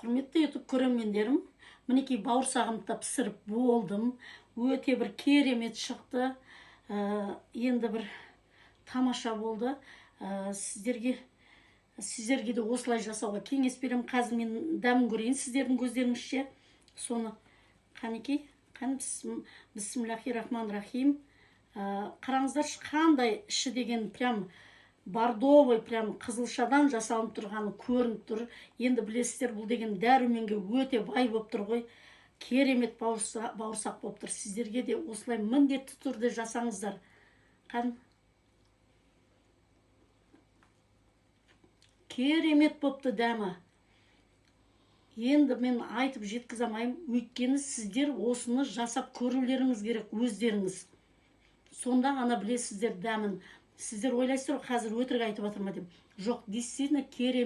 Құрметті Ютуб көрермендерім, мінекей, бауырсағымды да пісіріп болдым. Өте бір керемет шықты. Енді бір тамаша болды. Сіздерге де осылай жасауға кеңес беремін. Қазір мен дәмін көрейін сіздердің көздеріңізше соны. Қанекей, қан, бисмиллахи рахман рахим. Қараңыздаршы, қандай іші деген прям бордовый, прям қызылшадан жасалынып тұрғаны көрініп тұр. Енді білесіздер, бұл деген дәруменге өте бай болып тұр ғой. Керемет бауырсақ болып тұр. Сіздерге де осылай міндетті түрде жасаңыздар. Қан, керемет болыпты дәмі. Енді мен айтып жеткізе алмаймын, өйткені сіздер осыны жасап көрулеріңіз керек өздеріңіз, сонда ғана білесіздер дәмін. Сіздер ойлайсыздар ғой, қазір өтірік айтып жатыр ма деп. Жоқ, действительно керемет.